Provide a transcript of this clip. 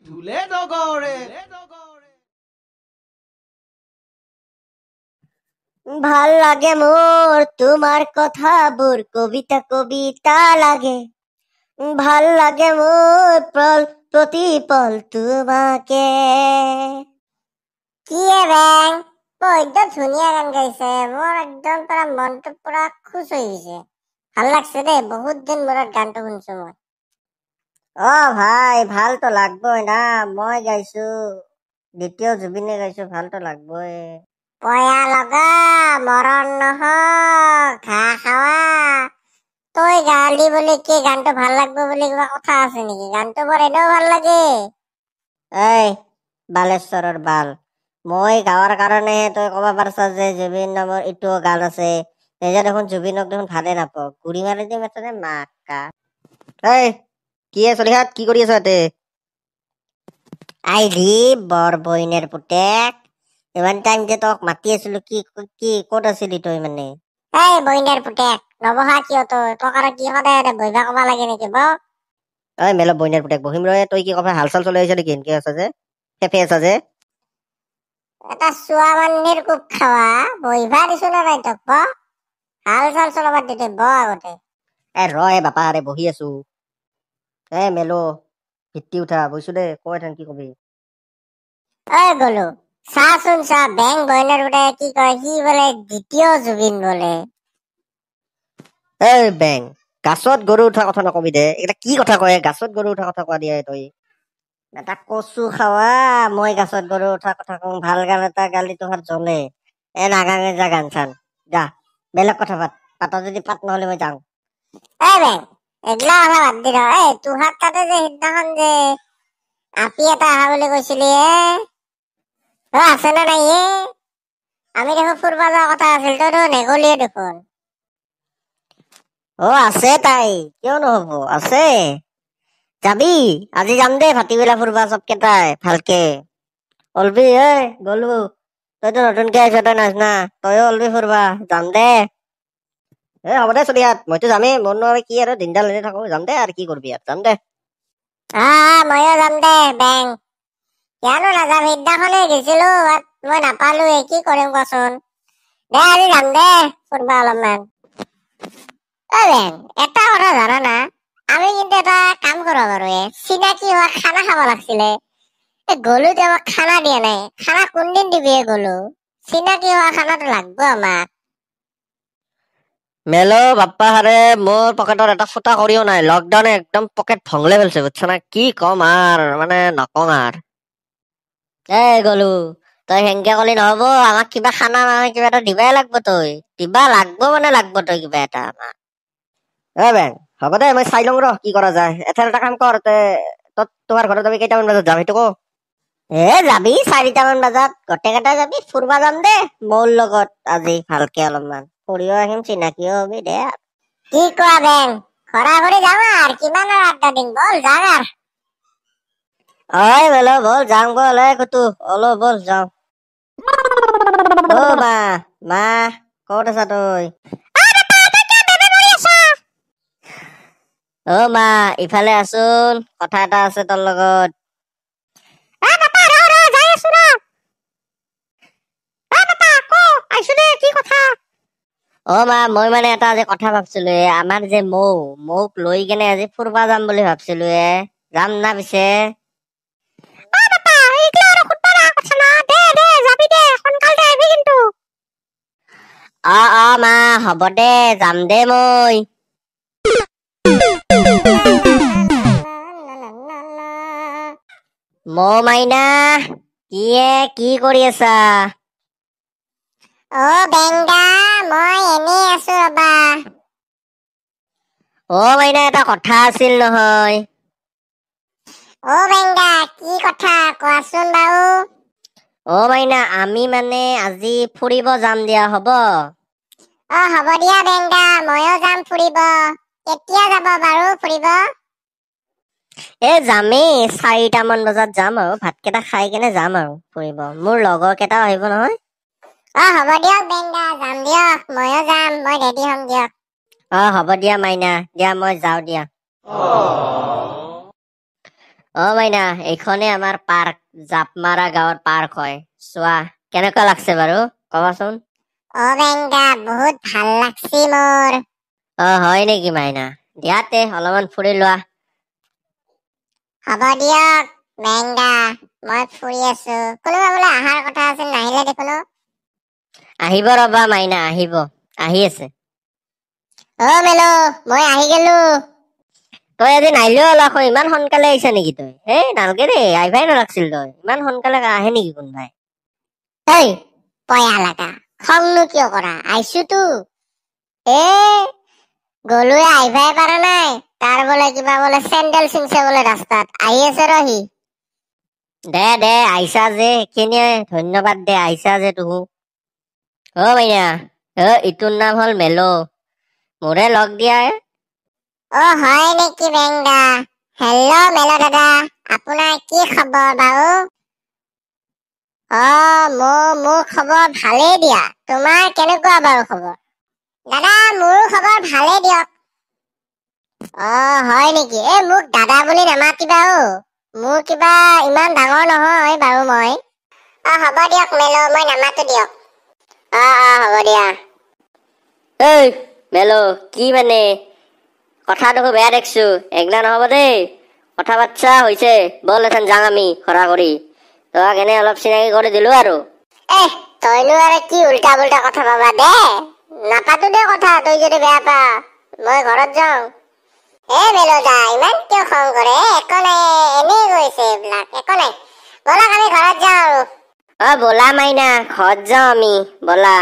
ঢোলে ডগৰে। ভাল লাগে মোৰ তোমাৰ কথাবোৰ, কবিতা কবিতা লাগে। ভাল লাগে মোৰ পল প্ৰতিপল তোমাকে। কি হে বেং, বৈদ্য ধুনীয়া গান গাইছে। মোৰ একদম পুৰা মনটো পুৰা খুচ হৈ গৈছে। ভাল লাগছে দেই, বহুত দিন মূৰত গানটো শুনছো মই। অ ভাই, ভালতো লাগবই না, মই গাইছো, দ্বিতীয় জুবিনে গাইছো, ভালতো লাগবই। পয়া লগা মৰণ নহওক ঘাঁহ খাৱা, তই গালি বুলি কি গানটো ভাল লাগব বুলি কিবা কথা আছে নেকি? গানটো মোৰ এনেও ভাল লাগে। এই বালেশ্বৰৰ বাল, মই গাৱাৰ কাৰণেহে তই ক'ব পাৰছা যে জুবিন নামৰ এইটোও গান আছে। তেতিয়া দেখোন জুবিনক দেখোন ভালে নাপাওঁ, গুৰি মাৰি দিম এটাতে মাকা। এই কি হে চলিহাত, কি কৰি আছ ইয়াতে? আইলি বৰ বইনেৰ পুতেক, ইমান টাইম যে তোক মাতি আছিলো, কি কি ক'ত আছিলি তই মানে? এই বইনেৰ পুতেক, নবহা কিয় তই? তোক আৰু কি সদায় সদায় বহিবা ক'বা লাগে নেকি ব? ঐ মেল বইনেৰ পুতেক, বহিম ৰয়। তই কি ক'বা হাল চাল চলাই আহিছ নেকি? এনকে আছা যে, ফেফে আছা যে? এটা চোৱা মান্নিৰ কোব খাৱা, বহিবা দিছো নে নাই তোক ব? হাল চাল চলাব দে তই ব আগতে। এ ৰ বাপা, আৰে বহি আছো। এ মেলো ভিত্তি উঠা, বহিছো দে, ক এথান কি কবি? ঐ গলো, চাচোন চা, বেং বইনেৰ পুতেকে কি কয়, সি বোলে দ্বিতীয় জুবিন বোলে। এই বেং, গাছত গৰু উঠা কথা নকবি দে, এইকেইটা কি কথা কয়? গাছত গৰু উঠা কথা কোৱা দিয়ে তই। এটা কচু খাৱা, মই গাছত গৰু উঠা কথা কওঁ, ভাল গান এটা গালি তোহাৰ জ্বলে। এ নাগাঙে যা গান চান, যা বেলেগ কথা পাত, পাতা যদি পাত, নহ'লে মই যাওঁ। এই বেং, এগিলা কথা বাদ দি ৰ। এই তোহাৰ তাতে যে সিদিনাখন যে আপি এটা আহা বুলি কৈছিলি এ, অ আছে নে নাই এ? আমি দেখোন ফুৰবা যোৱা কথা আছিল, তই দেখোন নেগলিয়ে দেখোন। অ আছে তাই, কিয় নহ'ব, আছে। যাবি আজি? যাম দে ভাটিবেলা ফুৰবা চবকেইটাই ভালকে। অলবি ঐ গলো, তইতো নতুনকে আহিছ, তই নাজনা, তইও অলবি ফুৰবা, যাম দে। এ হ'ব দে চলিহাত, মইতো যামেই, মোৰ নো আৰু কি আৰু দিনডাল এনেই থাকো, যাম দে আৰু কি কৰবি আৰু, যাম দে। আহ ময়ো যাম দে বেং, কিয়নো নাযাম, সিদিনাখনে গৈছিলো মই নাপালোৱে, কি কৰিম কচোন। দে আজি যাম দে ফুৰবা অলপমান। ঐ বেং, এটা কথা জানা না, আমি কিন্তু এটা কাম কৰিব পাৰো এ, চিনাকি হোৱা খানা খাব লাগছিলে। এই গলো যে আমাক খানা দিয়া নাই, খানা কোনদিন দিবি এ গলো? চিনাকি হোৱা খানাটো লাগব আমাক। মেলো বাপ্পা হাৰে, মোৰ পকেটত এটা ফুটা কৰিও নাই, লকডাউনে একদম পকেট ভংলে পেলছে, বুজছ না? কি কম আর, মানে নকং আর। এই গলো, তই সেনকে কলি নহ'ব, আমাক কিবা খানা মানে কিবা এটা দিবাই লাগব, তই দিবা লাগব মানে লাগব তই কিবা এটা আমাক। এ বেং, হ'ব দে, মই চাই লওঁ ৰ কি কৰা যায়। এথেন এটা কাম কৰ, তে তোমাৰ ঘৰত আমি কেইটামান বজাত যাম সেইটো ক। এ যাবি 4টামান বজাত, গোটেইকেইটা যাবি, ফুৰবা যাম দে মোৰ লগত আজি ভালকে অলপমান ফুৰিও আহিম, চিনাকিও হবি দে। কি কোৱা বেং, ঘৰা ঘৰি যাম আৰু কিমান আৰু আড্ডা দিম, বল যাম আৰু। ঐ বলো বল যাওঁ, বল ঐ কুতু অলপ বল যাওঁ। অ মা, মা ক'ত আছা তই? অ মা ইফালে আছোন, কথা এটা আছে তোৰ লগত। অ মা, মই মানে এটা আজি কথা ভাবছিলো এ, আমাৰ যে মৌ, মৌক লৈ কেনে আজি ফুৰবা যাম বুলি ভাবছিলো এ, যাম না পিছে? অ অ মা হ'ব দে, যাম দে মই। মৌ মাইনা, কি এ কি কৰি আছা? অ বেংগা, মই এনেই আছো ৰবা। অ মাইনা, এটা কথা আছিল নহয়। অ বেংগা, কি কথা কোৱাচোন বাৰু। অ মাইনা, আমি মানে আজি ফুৰিব যাম দিয়া, হ'ব? অ হ'ব দিয়া বেংগা, ময়ো যাম ফুৰিব। কেতিয়া যাব বাৰু ফুৰিব? এ যামেই, 4টামান বজাত যাম আৰু, ভাতকেইটা খাই কেনে যাম আৰু ফুৰিব। মোৰ লগৰ কেইটাও আহিব নহয়। অ হ'ব দিয়ক বেংগা, যাম দিয়ক, ময়ো যাম, মই ৰেডি হ'ম দিয়ক। অ হ'ব দিয়া মাইনা, দিয়া মই যাওঁ দিয়া। অ মাইনা, এইখনে আমাৰ পাৰ্ক, জাপমাৰা গাঁৱৰ পাৰ্ক হয়। চোৱা কেনেকুৱা লাগছে বাৰু কবাচোন। অ বেংদা, বহুত ভাল লাগছি মোৰ। অ হয় নেকি মাইনা, দিয়াতে অলপমান ফুৰি লোৱা। হ'ব দিয়ক বেংদা, মই ফুৰি আছো। কোনোবা বোলে অহাৰ কথা আছিল, নাহিলে দেখোন। আহিব ৰবা মাইনা, আহিব, আহি আছে। অ মেলো, মই আহি গেলো। তই আজি নাহিলেও অলপ ইমান সোনকালে আহিছা নেকি তই? এই নালগে দেই, আহিবাই নালাগছিল তই। ইমান সোনকালে আহে নেকি কোনোবাই? ঐ পয়া লাগা, খংনো কিয় কৰা, আহিছো তো। এ গলোৱে আহিবাই পাৰা নাই, তাৰ বোলে কিবা বোলে চেণ্ডেল ছিংছে বোলে ৰাস্তাত, আহি আছে ৰহি। দে দে, আহিছা যে সেইখিনিয়ে ধন্যবাদ দে, আহিছা যে তুহু। অ মাইনা, অ ইটোৰ নাম হ'ল মেলো, মোৰে লগ দিয়া। অ হয় নেকি বেংদা? হেল্ল' মেলো দাদা, আপোনাৰ কি খবৰ বাৰু? অ মোৰ খবৰ ভালেই দিয়া, তোমাৰ কেনেকুৱা বাৰু খবৰ? দাদা মোৰো খবৰ ভালেই দিয়ক। অ হয় নেকি? এই মোক দাদা বুলি নামাতিবা অ, মোৰ কিবা ইমান ডাঙৰ নহয় বাৰু মই। অ হ'ব দিয়ক মেলো, মই নামাতো দিয়ক। অ অ হ'ব দিয়া। ঐ মেলো, কি মানে কথা দেখো বেয়া দেখছো, এগলা নহ'ব দেই। কথা বাচ্ছা হৈছে, বল এথেন যাং আমি খৰা কৰি। তোমাক এনে অলপ চিনাকি কৰি দিলো আৰু। এ তইনো আৰু কি উল্টা পুল্টা কথা পাবা দে, নাপাতো দে কথা, তই যদি বেয়া পা মই ঘৰত যাওঁ। এ মেলোদা, ইমান কিয় খং কৰে? একো নাই, এনেই গৈছে এইবিলাক, একো নাই, ব'লক আমি ঘৰত যাওঁ আৰু। অ ব'লা মাইনা, ঘৰত যাওঁ আমি, ব'লা।